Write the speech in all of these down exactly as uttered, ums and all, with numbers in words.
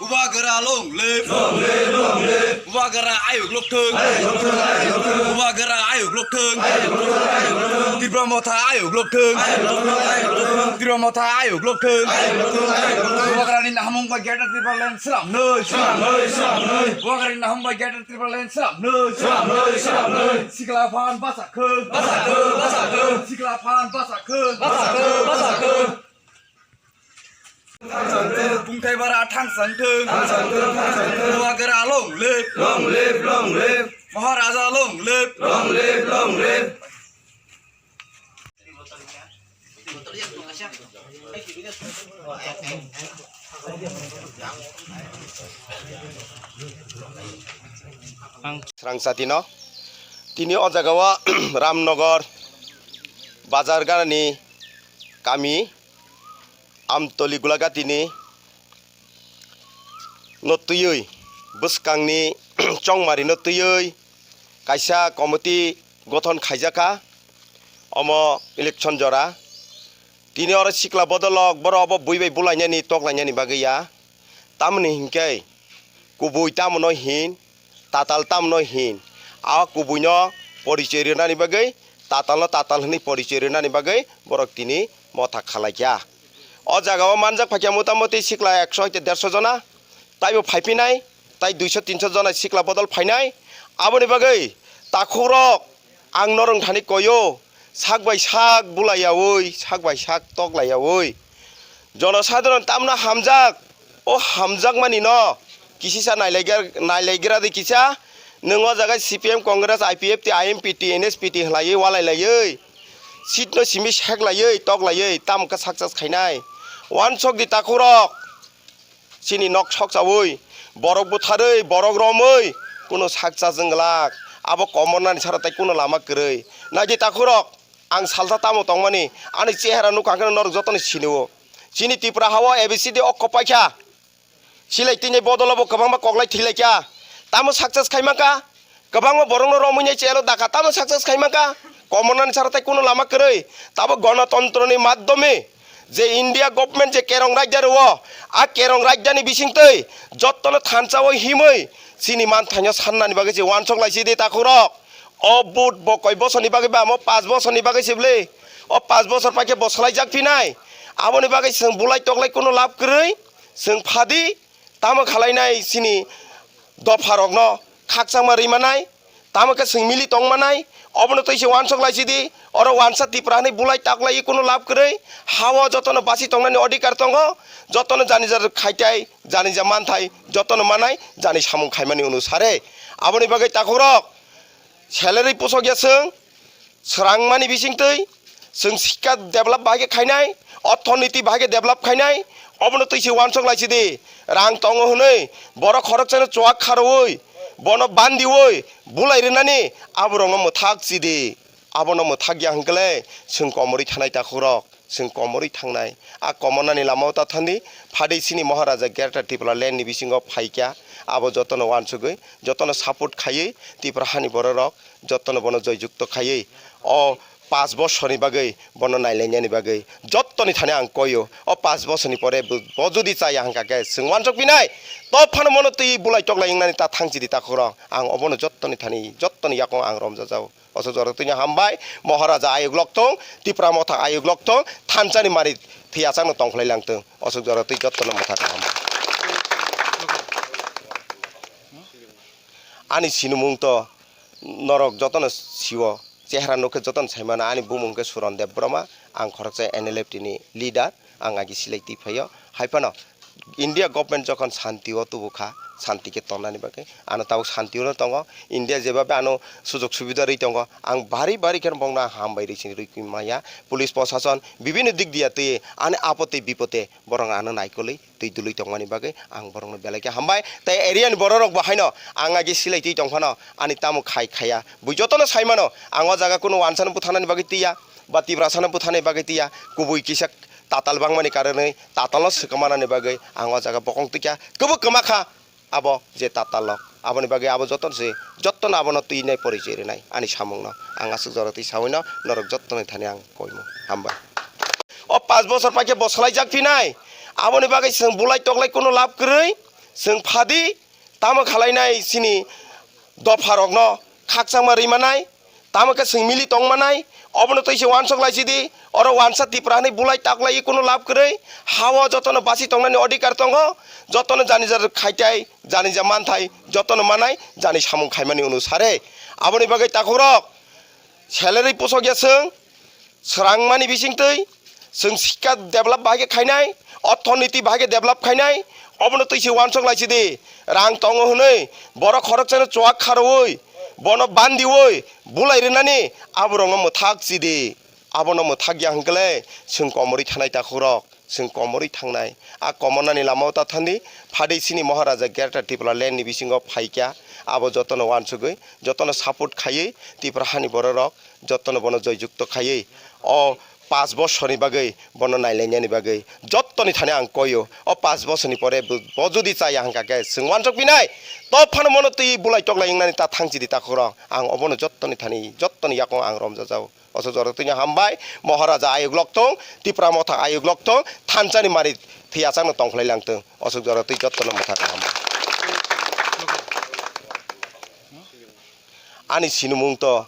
Bubagra long live. Long live, long live. Bubagra ayuk lokthung. Ayuk lokthung, ayuk lokthung. Bubagra ayuk lokthung. Ayuk lokthung, ayuk lokthung. Tipra Motha ayuk lokthung. Ayuk lokthung, ayuk lokthung. Tipra Motha ayuk lokthung. Ayuk lokthung, ayuk lokthung. Bubagrani nahamung bai Greater Tipraland slam noi. Slam noi, slam noi. Bubagrani nahamung bai Greater Tipraland slam noi. Slam noi, slam noi. Sikla phan basa khung. Basa khung, basa khung. Sikla phan basa khung. Basa khung, basa khung. Pungthai bara thangsang thung. Thangsang thung, thangsang thung. Bubagra long live. Long live, long live. Maharaja long live. Long live, long live. Ang srang satino tini o jaga o Ramnagar bazar ganani kami Amtoli Gulagati ni no twiwi, bwskangni chongmari no twiwi kaisa committee gothon khaijakha omo election jora. Tini oro sikla bodolok borok obo bui bai bulainani toklainani bagwi ya. Tamoni hinkhe kubui tamono hin, tatal tamono hin. A kubuino porichoi rwnani bagwi, tatalno tatal hwnwi porichoi rwnani bagwi borok tini motha khalaikha. O jaga o manjak phaikha motamoti sikla ekso hai derso jona, taibo phaiphinai, tai duiso tinso jona sikla bodol phainai. Aboni bagwi takhukrok ang norong thani koyo, sak bai sak bulaiyaui, sak bai sak toklaiyaui. Jonosadharon tamno hamjak, o hamjakmani no kisisa nailaigra, nailaigra di kisa, nwng o jaga C P M, Congress, I P F T, I M P T, N S P T hwlaiwi walai laiwi, seat no simi sek laiwi, tok laiwi, tamo khe success khainai. Wansok di takhukrok, chini nok sok chaui, borok butharwi, borok romwi, kuno sak chajwng glak, abo komornani sara tai kuno lama kwrwi. Naidi takhukrok, ang salsa tamo tongmani, ani chehara nukha hwnkhe norok jotono sinio. Chini Tripura hao A B C D o kopaikha, silai tini bodolo bo kwbangma koklai thwilaikha, tamo success khaimangkha? Kwbangma borokno romwi nai chelo dakha, tamo success khaimangkha? Komornani sara tai kuno lama kwrwi. Tabo gonotontroni madhyome je India government je kerong raida rwo, a kerong raidani bisingtwi jottono thansa o himwi chini manthaino sannani bagwi se wansok laisidi takhukrok. O vote bo koi bosorni bagwi ba, amo paanch bosorni bagwi se bwle? O paanch bosor paikhe bo swlaijak phinai. Aboni bagwi chwng bulai toklai kuno lab kwrwi, chwng phadi. Tamo khalainai chini dopharokno khakchangma rwi manai, tamo khe chwng mili tong manai, obono twi se wansok laisidi, oro wansa Tipra hwnwi bulai taklaiwi kuno lab kwrwi, hao jotono basi tongnani odhikar tongo, jotono jani jar khaitai, jani ja manthai, jotono manai, jani samung khaimani onusare. Aboni bagwi takhukrok, salary pusok ya chwng, swrangmani bisingtwi chwng sikha develop bahai khe khainai, orthoniti bahai khe develop khainai, obono twi se wansok laisidi. Rang tongo hwnwi borok khoroksano chuak kharwi, bono bandiwi bulai rwnani aborokno mwthak chidi. Abono mwthak ya hwnkhe le chwng komorwi thanai takhukrok. Chwng komorwi thangnai. A komornani lamao ta thandi, phadi chini Maharaja Greater Tipraland ni bisingo phaikha, abo jotono wansugwi, jotono support khaiwi, Tripura hani bororok jotono bono joyjukto khaiwi, o paanch bosorni bagwi bono nailainani bagwi jottoni thani ang koio. O paanch bosorni pore bo, bo jodi chaya hwnkha khe chwng wansuk phinai, to phano bono twi bulai toklai wngnani ta thangchidi takhukrok. Ang obono jottoni thani, jottoni yakung ang romjajao. Osok jora twi no hambai, Maharaja ayuk lok thung, Tipra Motha ayuk lok thung, thansa ni mari thwi achak no tongkhlai lang thung. Osok jora twi jotono mwthak hambai. Ani sinimung to norok jotono sio, chehra nukhe jotono saimano, ani bumung khe Suron Debbarma, ang khoroksa N L F T ni leader. Ang agi silai twi phaio. Hai phano India government jokhon santi o tubu kha, santi khe tonnani bagwi, ano tabuk santi o no tongo. India jebabe ano sujok subida rwi tongo, ang bari bari khe bongno hambai rwi sini rwi maya. Police prosason bibhinno dik diya twi ani apote bipote borok ano naikolwi twi dului tongmani bagwi ang borokno belai khe hambai. Tai area ni borok rok bo haino ang agi silai twi tong phano ani tamo khai khaya bui jotono sai mano. Ang o jaga kunu wansano buthanani bagwi twiya, ba Tiprasano buthanani bagwi twiya, kubui kisa tatal bangmani karonwi tatalno swkang manani bagwi ang o jaga bokong twikha, kwbwi kwma kha abo je tatal rok. Aboni bagwi abo jotono se, jotono abono twinai porichoi rwnai ani samungno. Ang aswk jora twi sawino norok jottoni thani ang koimung. Hambai. O paanch bosor paikhe bo swlaijak phinai, aboni bagwi chwng bulai toklai kunu lab kwrwi, Chwng phadi tamo khalainai chini dopharokno khakchangma rwi manai, tamo khe chwng mili tong manai, obono twi se uansuk lai sidi, oro uansa Tipra hwnwi bulai taklai kunu lab kwrwi, ha-o jotono basi tongnani odhikar tongo, jotono jani jar khaitai, jani ja manthai, jotono manai, jani samung khaimani onusare. Aboni bagwi takhukrok, salary pusok ya chwng, swrangmani bisingtwi chwng sikha develop bahai khe khainai, orthoniti bahai khe develop khainai, obono twi se uansuk lai sidi. Rang tongo hwnwi borok khoroksano chuak kharwi, bono bandiwi bulai rwnani aborokno mwthak sidi. Abono mwthak ya hwnkhe le chwng komorwi thanai takhukrok, chwng komorwi thangnai. A komornani lamao ta thandi, phadi chini Maharaja Greater Tipraland ni bisingo phaikha, abo jotono uansugwi, jotono support khaiwi Tipra hani bororok jotono bono joyjukto khaiwi o paanch bosorni bagwi bono nailainani bagwi jottoni thani ang koio. O paanch bosorni pore bo, bo jodi chaya hwnkha khe chwng uansuk pinai, to phano mono twi bulai toklai wngnani ta thang sidi takhukrok. Ang obono jottoni thani, jottoni yakung ang romjajao. Aswk jora twi hambai, Maharaja ayuk lok tong, Tipra Motha ayuk lok tong, thansani mari thwi achakno tongkhlai lang tong. Aswk jora twi jotono mwthak hambai. Ani sinimung to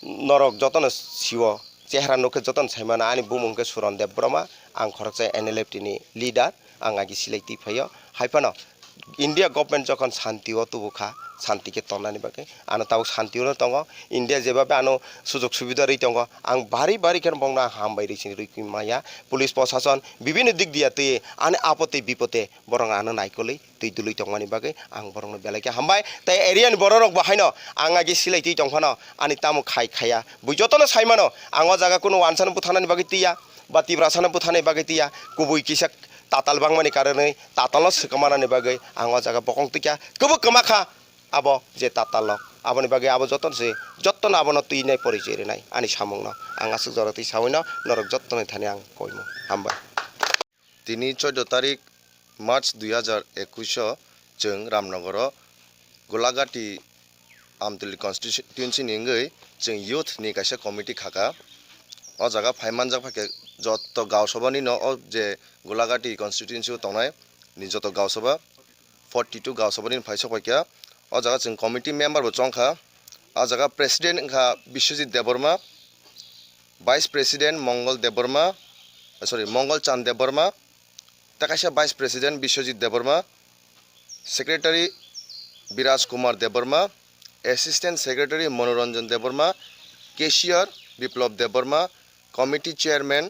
norok jotono siwo, chehra nukhe jotono saimano, ani bumung khe Suron Debbarma, ang khoroksa N L F T ni leader, ang agi silai twi phaio. Hai phano India government jokhon santi o tubu kha, santi khe tonnani bagwi, ano tabuk santi o no tongo. India jebabe ano sujog subida rwi tongo, ang bari bari kheno bongno ang hambai rwi sini rwi maya. Police prosason bibhinno dik diya twi ani apote bipote borok ano naikolwi twi dului tongmani bagwi ang borokno belai khe hambai. Tei area ni borok rok bo haino ang agi silai twi tongphano ani tamo khai khaya bui jotono saimano, ang o jaga kunu wansano buthanani bagwi twiya ba Tiprasano buthanani bagwi twiya, kubui kisa tatal bangmani karonwi tatalno swkang manani bagwi ang o jaga bokong twikha, kwbwi kwma kha abo je tatal rok. Aboni bagwi abo jotono se, jotono abono twinai porichoi rinai ani samungno. Ang aswk jora twi sawino norok jottoni thani ang koimung. Hambai. Tini choudo tarik March dui hazar ekush o chwng Ramnogoro Golagati Amtwlwi constituency ni wngwi chwng youth ni kaisa committee khaka. O jaga phai manjak phaikhe joto gaon sabha ni no o je Golagati constituency o tongnai ni joto gaon sabha forty two gaon sabha ni phai sok phaikha. O jaga chwng committee member bo chongkha. O jaga president wngkha Biswajit Debbarma, vice president Mongol Debbarma, sorry, Mongol Chand Debbarma, tei kaisa vice president Biswajit Debbarma, secretary Biraj Kumar Debbarma, assistant secretary Manoranjan Debbarma, cashier Biplab Debbarma, committee chairman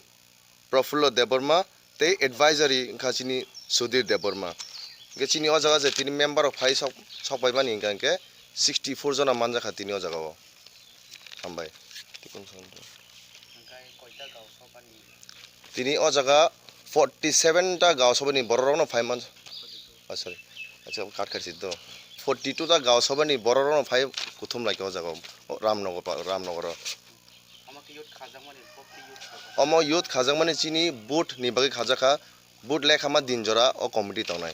Prafullo Debbarma, tei advisory wngkha chini Sudhir Debbarma. Hwnkhe chini o jaga je tini member rok phai sok, sok paimani hwnkha hwnkhe sixty four jona manjakha tini o jaga o. Hambai. Tini o jaga forty seven ta gaon sabha ni borok rok no phai man, ah, sorry, acha, kat kharsi do. Forty two ta gaon sabha ni borok rok no phai kuthum lai khe o jaga o, Ramnagar pa, Ramnagar o. Omo youth khajakmani chini vote ni bagwi khajakha, vote lekha ma din jora o committee tongnai.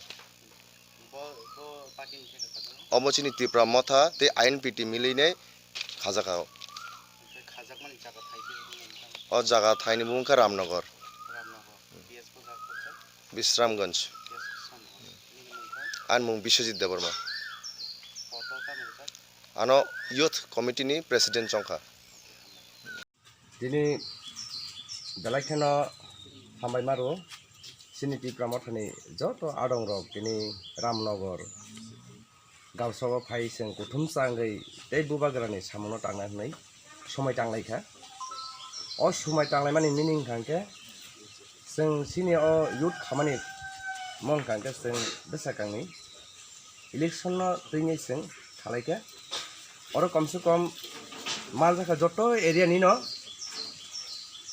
Omo chini Tipra Motha tei I N P T milinai khajakha o. O jaga thaini bumung khe Ramnagar. Bisramganj. Ani mung Biswajit Debbarma. Ano youth committee ni president chongkha. Tini belai kheno hambai maro chini Tipra Mothani joto adong rok tini Ramnagar gaon sabha phai chwng kuthum changwi tei bubagrani samungno tangna hwnwi somai tanglaikha. O somai tanglaimani meaning hwnkha khe chwng chini o youth khamani mung hwnkha khe chwng bwsakangni election no twini chwng khalai khe oro komse kom manjakha joto area ni no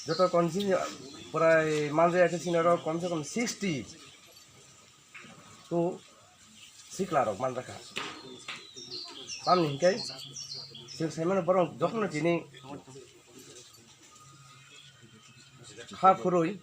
joto constituency prai manjaya khe chini oro komse kom sixty to sikla rok manjakha. Tamni hinkhe chwng saimano borok jotono tini kha phurwi